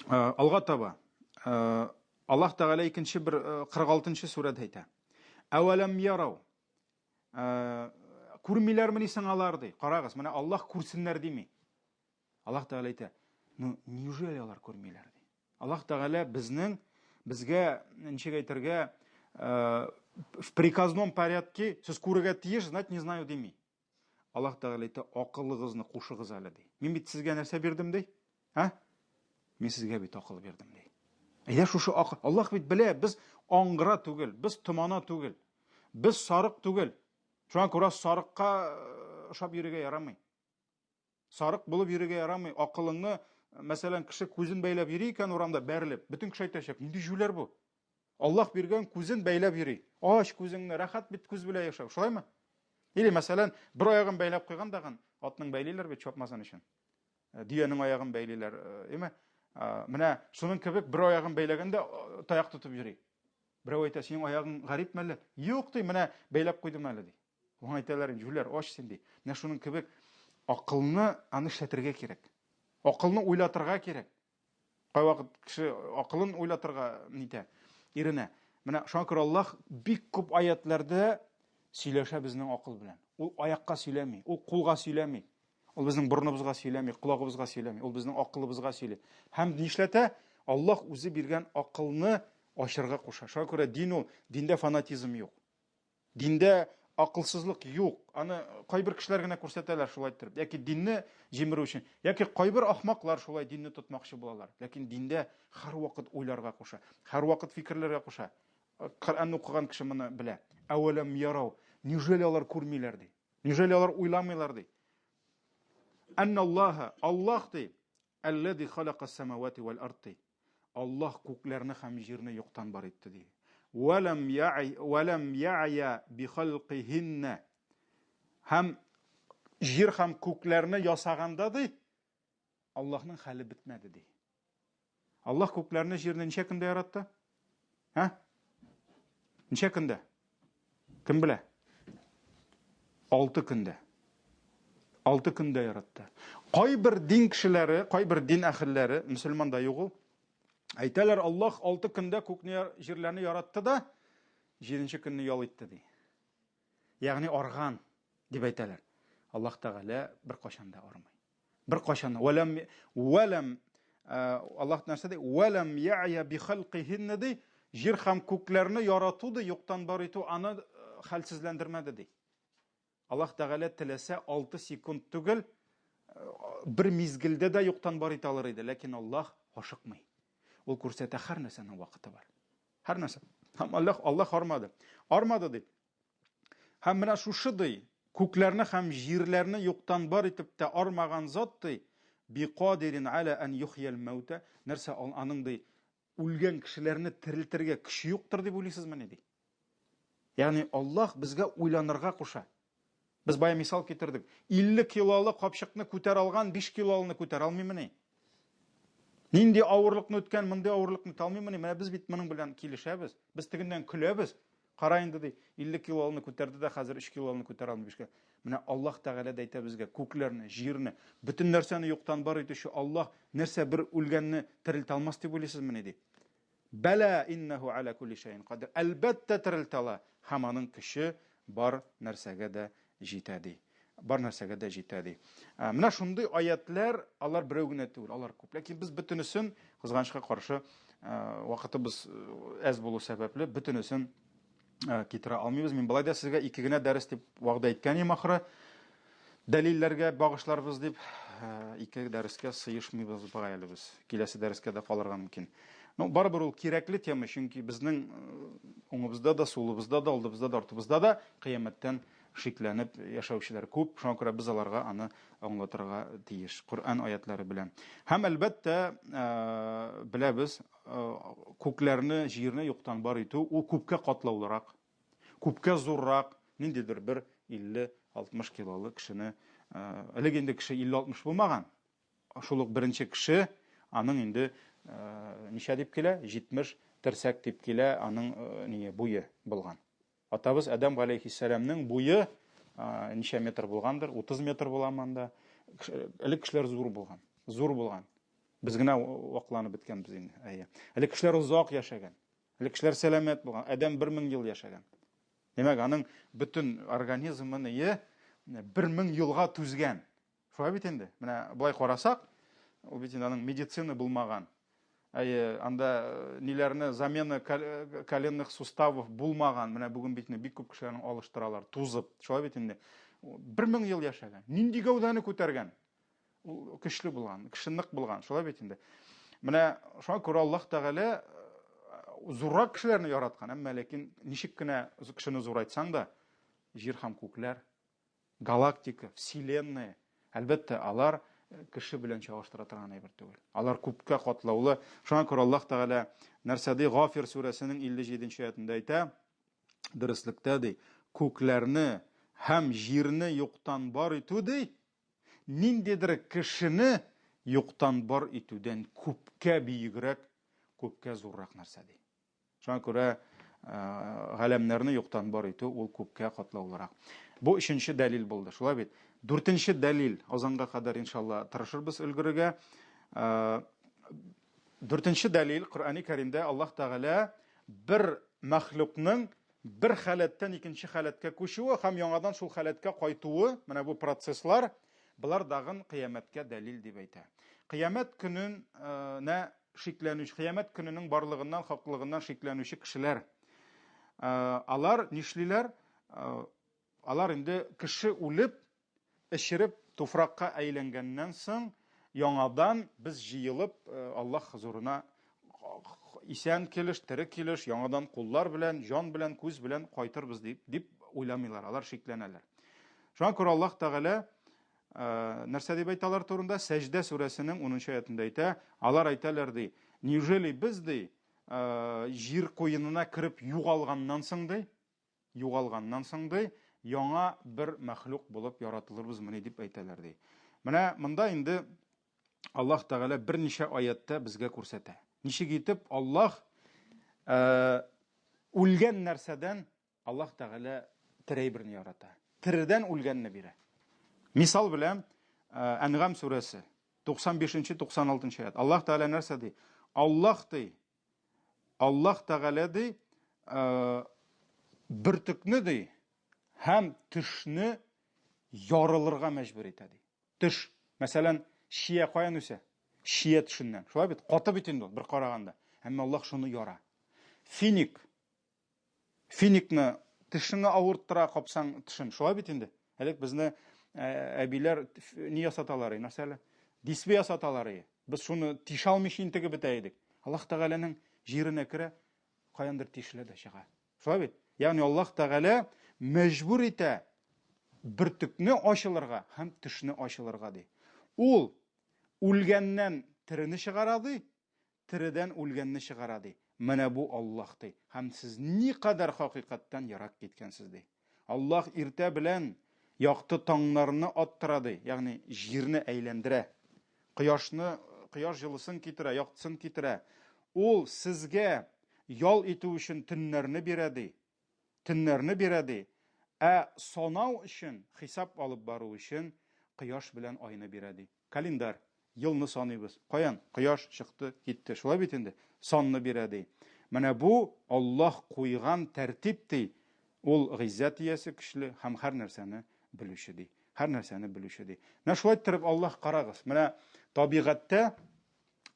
Э, алга таба э, Аллаһ Тәгалә икенче бер 46 э, сүрәдә әйтә. Әвәләм ярау. Күрмиләрмени соң алар ди. Карагыз, менә Аллаһ күрсеннәр дими. Аллаһ Тәгалә әйтә, ну, неужели алар күрмиләр ди. Аллаһ Тәгалә безнең безгә ничек әйтергә, в приказном порядке сез күрергә тиеш, знать не знаю дими. Аллаһ Тәгалә әйтә, акылыгызны кушыгыз әле ди. Мин бит сезгә нәрсә бирдем ди? Ә? Мин сезгә бит акыл бирдем ди. Әйдә шушы акыл. Аллаһ бит белә, без аңгыра түгел, без томана түгел. Без сарык түгел. Шуңа күрә сарыкка ошап йөрергә ярамый. Сарык булып йөрергә ярамый. Акылыңны, мәсәлән, кеше күзен бәйләп йөри икән урамда бәрелеп, бөтен кеше әйтәчәк, нинди җүләр бу? Аллаһ биргән күзен бәйләп йөри. Ач күзеңне, рәхәт бит күз белән яшәү. Шулаймы? Или, мәсәлән, бер аягын бәйләп куйган дагын, атның бәйлиләр бит чапмасын өчен. Э, дөянең аягын бәйлиләр, әйме? Э, менә шуның кебек бер аягын бәйләгәндә э, таяк тотып йөри. Берәү әйтә, синең аягың гарип мәллә? Юк, ди, менә бәйләп куйдым әле, ди. Моңа әйтәләр, җүләр, ач син, ди. Менә шуның кебек акылны аны эшләтергә кирәк. Акылны уйлатырга кирәк. Кайвакыт кеше акылын уйлатырга нитә, иренә. Менә шуңа күрә Аллаһ бик күп аятларда сөйләшә безнең акыл белән. Ул аякка сөйләми, ул кулга сөйләми. Ул безнең борыныбызга сөйләми, колагыбызга сөйләми, ул безнең акылыбызга сөйли. Һәм нишләтә? Аллаһ үзе биргән акылны ачырга куша. Шуңа күрә дин ул, диндә фанатизм юк. Диндә акылсызлык юк. Аны кайбер кешеләр генә күрсәтәләр шулай иттереп. Яки динне җимерү өчен, яки кайбер ахмаклар шулай динне тотмакчы булалар. Ләкин диндә һәрвакыт уйларга куша, һәрвакыт фикерләргә куша. Коръәнне укыган кеше моны белә. Әүвәләм ярау. Неужели алар күрмиләр ди? Неужели алар уйламыйлар ди? Анналлаһа, Аллаһ ди, аллази халака самавати вал ард ди. Аллаһ күкләрне һәм җирне юктан бар итте ди. Вәләм я'й вәләм я'я би халкыһинна. Һәм җир һәм күкләрне ясаганда ди, Аллаһның хәле бетмәде ди. Аллаһ күкләрне, җирне ничә көндә яратты? Ә? Ничә көндә? Кем белә? Алты көндә. Алты көндә яратты. Кайбер дин кешеләре, кайбер дин әһелләре, мөселманда юк ул, әйтәләр, Аллаһ алты көндә күкне, җирләрне яратты да, җиденче көнне ял итте ди. Ягъни арган дип әйтәләр. Аллаһ Тәгалә беркайчан да армый. Беркайчан вәләм вәләм Аллаһ нәрсә ди? Вәләм я'я би халкыһинна ди. Җир һәм күкләрне ярату ди, юктан бар итү аны хәлсезләндермәде ди. Аллаһ Тәгалә теләсә 6 секунд түгел, бер мизгелдә дә юктан бар итә алыр иде, ләкин Аллаһ ашыкмый. Ул күрсәтә һәр нәрсәнең вакыты бар. Һәр нәрсә. Һәм Аллаһ Аллаһ армады. Армады ди. Һәм менә шушы ди, күкләрне һәм җирләрне юктан бар итеп тә армаган зат ди, биқадирин аля ан юхьял мәүтә, нәрсә аның ди, үлгән кешеләрне терелтергә көче юктыр дип уйлыйсызмыни ди. Ягъни Аллаһ безгә уйланырга куша. Без бая мисал китердек. 50 килолы капчыкны күтәрә алган 5 килолыны күтәрә алмыймыни? Нинди авырлыкны үткән, мондый авырлыкны үтә алмыймыни? Менә без бит моның белән килешәбез. Без тегеннән көләбез. Кара инде ди, 50 килолыны күтәрде дә хәзер 3 килолыны күтәрә алмый бишкә. Менә Аллаһ Тәгалә дә әйтә безгә, күкләрне, җирне, бөтен нәрсәне юктан бар итүче Аллаһ нәрсә бер үлгәнне терелтә алмас дип уйлыйсызмыни ди. Бәлә иннәһу аля кулли шәйин кадир. Әлбәттә терелтә ала һәм аның көче бар нәрсәгә дә җитә ди. Бар нәрсәгә дә җитә ди. Ә, менә шундый аятлар, алар берәү генә түгел, алар күп. Ләкин без бөтенесен, кызганычка каршы, вакытыбыз әз булу сәбәпле, бөтенесен китерә алмыйбыз. Мин болай да сезгә ике генә дәрес дип вәгъдә иткән идем ахыры. Дәлилләргә багышларбыз дип, ике дәрескә сыешмыйбыз бугай әле без. Киләсе дәрескә дә калырга мөмкин. Ну, барыбер ул кирәкле тема, чөнки безнең уңыбызда да, сулыбызда да, алдыбызда да, артыбызда да кыямәттән шикләнеп яшәүчеләр күп. Шуңа күрә без аларга аны аңлатырга тиеш Коръән аятлары белән. Һәм әлбәттә, беләбез, күкләрне, җирне юктан бар итү ул күпкә катлаулырак, күпкә зуррак, ниндидер бер 50-60 килолы кешене, элек инде кеше 50-60 булмаган, Шул ук беренче кеше, аның инде ничә дип килә? 70 терсәк дип килә аның ние буе булган. Атабыз Адәм галәйһиссәламнең буе ничә метр булгандыр? 30 метр буламы анда? Элек кешеләр зур булган. Зур булган. Без генә вакланып беткәнбез инде. Әйе. Элек кешеләр озак яшәгән. Элек кешеләр сәламәт булган. Адәм 1000 ел яшәгән. Димәк, аның бөтен организмы ние 1000 елга түзгән. Шулай бит инде. Менә болай карасак, ул бит инде аның медицина булмаган. Әйе, анда э, ниләрне замена э, коленных суставов булмаган. Менә бүген бит инде бик күп кешеләрне алыштыралар, тузып. Шулай бит инде. 1000 ел яшәгән. Нинди гәүдәне күтәргән? Ул көчле булган, кеше нык булган. Шулай бит инде. Менә шуңа күрә Аллаһ Тәгалә э, зуррак кешеләрне яраткан, әмма ләкин ничек кенә кешене зурайтсаң да, җир һәм күкләр Галактика, вселенная, әлбәттә, алар кеше белән чагыштыра торган әйбер түгел. Алар күпкә катлаулы. Шуңа күрә Аллаһ Тәгалә нәрсә ди? Гафир сүрәсенең 57 нче аятында әйтә, дөреслектә ди, күкләрне һәм җирне юктан бар итү ди, ниндидер кешене юктан бар итүдән күпкә биегрәк, күпкә зуррак нәрсә ди. Шуңа күрә галәмнәрне юктан бар итү ул күпкә катлаулырак. Бу өченче дәлил булды, шулай бит? Дүртенче дәлил, азанга кадәр иншалла тырышырбыз өлгерергә. Дүртенче дәлил, Коръәни Кәримдә Аллаһ Тәгалә бер мәхлукның бер халәттән икенче халәткә күчүе һәм яңадан шул халәткә кайтуы, менә бу процесслар, болар дагын кыямәткә дәлил дип әйтә. Кыямәт көнен нә шикләнүче, кыямәт көненең барлыгыннан, хаклыгыннан шикләнүче кешеләр. Алар нишлиләр? Алар инде кеше үлеп, эчереп, туфракка әйләнгәннән соң, яңадан без җыелып, Аллаһ хозурына исән килеш, тере килеш, яңадан куллар белән, җан белән, күз белән кайтырбыз дип, дип уйламыйлар, алар шикләнәләр. Шуңа күрә Аллаһ Тәгалә Нәрсә дип әйтә алар турында? Сәҗдә сүрәсенең 10 аятында әйтә, алар әйтәләр ди, неужели без ди, җир куенына кереп югалганнан соң ди, югалганнан соң ди, яңа бер мәхлук булып яратылырбызмыни дип әйтәләр ди. Менә монда инде Аллаһ Тәгалә берничә аятта безгә күрсәтә. Ничек итеп Аллаһ үлгән нәрсәдән Аллаһ Тәгалә тере әйберне ярата. Тередән үлгәнне бирә. Мисал белән, Әнгам сүрәсе, 95-96 аят. Аллаһ Тәгалә нәрсә ди? Аллаһ ди, Аллаһ Тәгалә ди, бөртекне ди һәм төшне ярылырга мәҗбүр итә ди. Төш. Мәсәлән, чия каян үсә? Чия төшеннән. Шулай бит? Каты бит инде ул, бер караганда. Әмма Аллаһ шуны яра. Финик. Финикны тешеңне авырттыра капсаң тешен. Шулай бит инде. Элек безне э, әбиләр ни ясаталар, нәрсә әле? Дисбе ясаталар. Без шуны тишә алмыйча интегеп бетә идек. Аллаһ Тәгаләнең җиренә керә, каяндыр тишелә дә чыга. Шулай бит? Ягъни Аллаһ Тәгалә мәҗбүр итә бөртекне ачылырга һәм төшне ачылырга ди. Ул үлгәннән терене чыгара ди, Тередән үлгәнне чыгара, ди. Менә бу Аллаһ, ди. Һәм сез никадәр хакыйкатьтән ерак киткәнсез, ди. Аллаһ иртә белән якты таңнарны аттыра, ди, ягъни җирне әйләндерә. Кояшны, кояш җылысын китерә, яктысын китерә. Ул сезгә ял итү өчен төннәрне бирә, ди. Төннәрне бирә, ди. Ә санау өчен, хисап алып бару өчен кояш белән айны бирә, ди. Календарь. Елны саныйбыз. Каян? Кояш чыкты, китте. Шулай бит инде? Санны бирә, ди. Менә бу Аллаһ куйган тәртип, ди. Ул гыйззәт иясе, көчле һәм һәр нәрсәне белүче, ди. Һәр нәрсәне белүче, ди. Менә шулай иттереп Аллаһ карагыз. Менә табигатьтә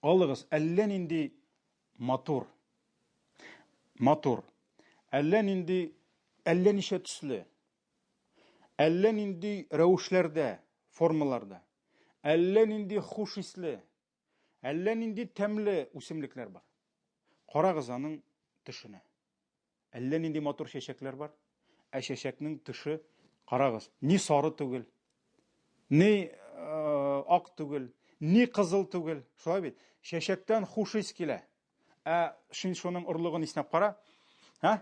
алыгыз әллә нинди матур, матур, әллә нинди, әллә ничә төсле, Әллә нинди рәвешләрдә, формаларда, әллә нинди хуш исле, әллә нинди тәмле үсемлекләр бар. Карагыз аның төшенә. Әллә нинди матур чәчәкләр бар. Ә чәчәкнең төше, карагыз, ни сары түгел, ни э, ак түгел, ни кызыл түгел. Шулай бит. Чәчәктән хуш ис килә. Ә шин шуның орлыгын иснәп кара. Һа?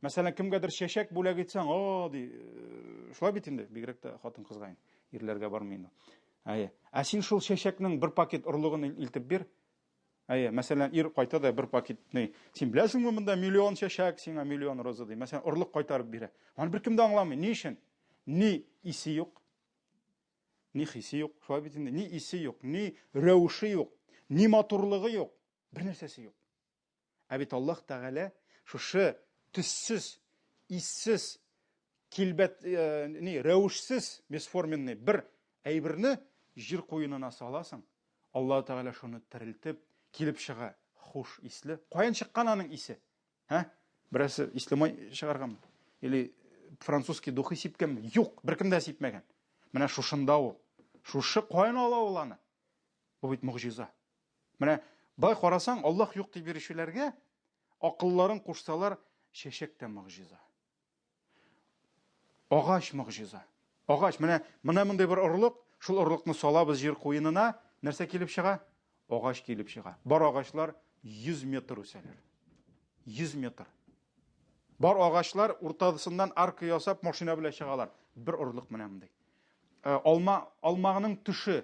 Мәсәлән, кемгәдер чәчәк бүләк итсәң, о, ди, э, шулай бит инде, бигрәк тә хатын-кызга инде, ирләргә бармый инде. Әйе. Ә син шул чәчәкнең бер пакет орлыгын илтеп бир. Әйе, мәсәлән, ир кайта да бер пакет, ни, син беләсеңме монда миллион чәчәк, сиңа миллион роза ди. Мәсәлән, орлык кайтарып бирә. Аны беркем дә аңламый. Ни өчен? Ни исе юк, ни хисе юк, шулай бит инде, ни исе юк, ни рәвеше юк, ни матурлыгы юк, бер нәрсәсе юк. Ә бит Аллаһ Тәгалә шушы төссез, иссез, килбәт, э, ни, рәвешсез, бесформенный бер әйберне җир куенына саласың, Аллаһ Тәгалә шуны терелтеп, килеп чыга, хуш исле. Каян чыккан аның исе? Һә? Берәрсе исле май чыгарганмы? Или французский духи сипкәнме? Юк, беркем дә сипмәгән. Менә шушында ул. Шушы каян ала ул аны? Бу бит могҗиза. Менә былай карасаң, Аллаһ юк дип йөрүчеләргә акылларын кушсалар, чәчәк тә могҗиза. Агач могҗиза. Агач, менә менә мондый бер орлык, шул орлыкны салабыз җир куенына, нәрсә килеп чыга? Агач килеп чыга. Бар агачлар 100 метр үсәләр. 100 метр. Бар агачлар уртасыннан арка ясап машина белән чыгалар. Бер орлык менә мондый. Э, алма, алманың төше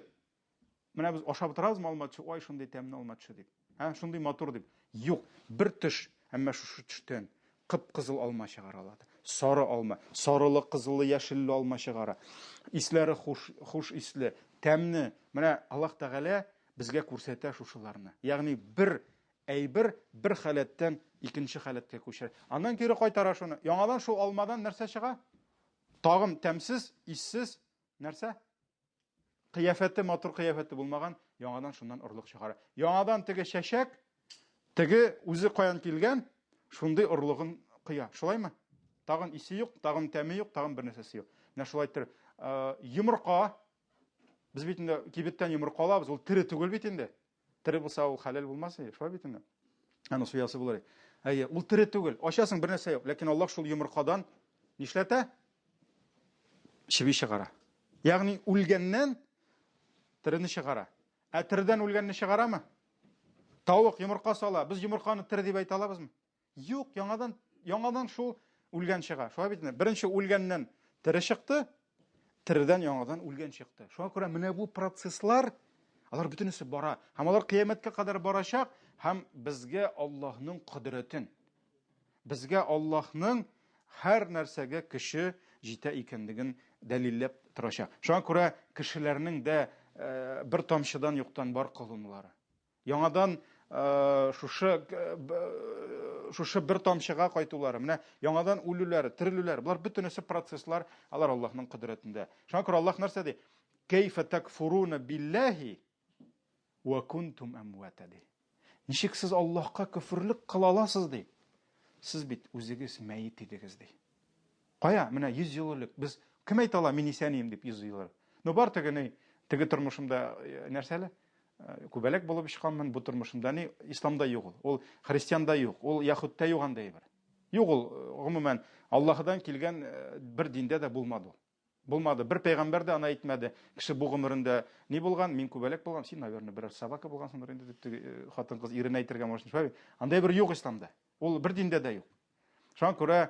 Менә без ашап утырабызмы алма төше? Ой, шундый тәмле алма төше дип. Һә, шундый матур дип. Юк, бер төш, әмма шушы төштән кып-кызыл алма чыгара алады. Сары алма, сарылы, кызыллы, яшелле алма чыгара. Исләре хуш, хуш исле, тәмне. Менә Аллаһ Тәгалә безгә күрсәтә шушыларны. Ягъни бер әйбер бер халәттән икенче халәткә күчә. Аннан кире кайтара шуны. Яңадан шул алмадан нәрсә чыга? Тагын тәмсез, иссез нәрсә? Кыяфәте матур кыяфәте булмаган, яңадан шуннан орлык чыгара. Яңадан теге чәчәк, теге үзе каян килгән, шундый орлыгын коя. Шулаймы? Тагын исе юк, тагын тәме юк, тагын бер нәрсәсе юк. Менә шулай итеп, э, йомырка, без бит инде кибеттән йомырка алабыз, ул тере түгел бит инде. Тере булса ул хәләл булмас иде, шулай бит инде. Аны суясы булыр. Әйе, ул тере түгел. Ачасың бер нәрсә юк. Ләкин Аллаһ шул йомыркадан нишләтә? Чеби чыгара. Ягъни үлгәннән терене чыгара. Ә тередән үлгәнне чыгарамы? Тавык йомырка сала. Без йомырканы тере дип әйтә алабызмы? Юк, яңадан яңадан шул үлгән чыга. Шулай бит инде. Беренче үлгәннән тере чыкты, тередән яңадан үлгән чыкты. Шуңа күрә менә бу процесслар алар бөтенесе бара. Һәм алар кыямәткә кадәр барачак һәм безгә Аллаһның кодрәтен, безгә Аллаһның һәр нәрсәгә көче җитә икәнлеген дәлилләп торачак. Шуңа күрә кешеләрнең дә э, бер тамчыдан юктан бар кылынулары. Яңадан э, шушы э, шушы бер тамчыга кайтулары, менә яңадан үлүләре, терелүләре, болар бөтенесе процесслар, алар Аллаһның кодрәтендә. Шуңа күрә Аллаһ нәрсә ди? Кәйфә такфуруна биллаһи ва кунтум амвата ди. Ничек сез Аллаһка көферлек кыла аласыз ди? Сез бит үзегез мәет идегез ди. Кая? Менә 100 ел элек без кем әйтә ала мин исән идем дип 100 ел элек. Ну бар теге ни, теге тормышымда э, нәрсә әле? Э, күбәләк булып очканмын, бу тормышымда ни, исламда юк ул. Ул христианда юк, ул яһүдтә юк андый әйбер. Юк ул, э, гомумән, Аллаһыдан килгән бер диндә дә булмады ул. Булмады. Бер пәйгамбәр дә аны әйтмәде. Кеше бу гомерендә ни булган, мин күбәләк булган, син, наверное, берәр собака булгансыңдыр инде дип хатын-кыз иренә әйтергә может. Шулай бит? Андый әйбер юк исламда. Ул бер диндә дә юк. Шуңа күрә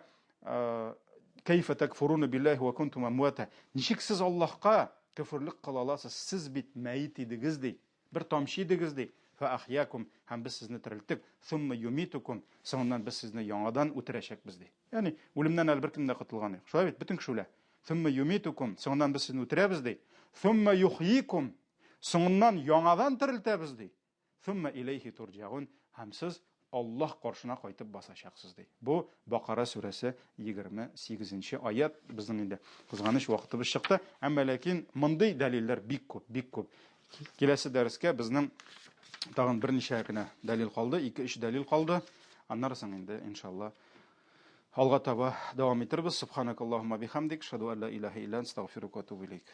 кәйфә такфуруна биллаһи ва кунтум амвата. Ничек сез Аллаһка көферлек кыла аласыз? Сез бит мәет идегез ди. Бер тамчы идегез ди. Фа ахьякум һәм без сезне терелттек. Сумма юмитукум. Соңыннан без сезне яңадан үтерәчәкбез ди. Ягъни үлемнән әле беркем дә котылган юк. Шулай бит, бөтен кеше үлә. Сумма юмитукум. Соңыннан без сезне үтерәбез ди. Сумма юхйикум. Соңыннан яңадан терелтәбез ди. Сумма иләйһи турҗагун, һәм сез Аллаһ каршына кайтып басачаксыз, ди. Бу Бакара сүрәсе 28 нче аять. Безнең инде кызганыч вакытыбыз чыкты. Әмма ләкин мондый дәлилләр бик күп, бик күп. Киләсе дәрескә безнең тагын берничә генә дәлил калды, ике-өч дәлил калды. Аннары соң инде, иншалла, алга таба дәвам итербез. Субханакаллаһумма бихамдик, шаду алла илаһа илля анта, астагфирука ва атубу илейк.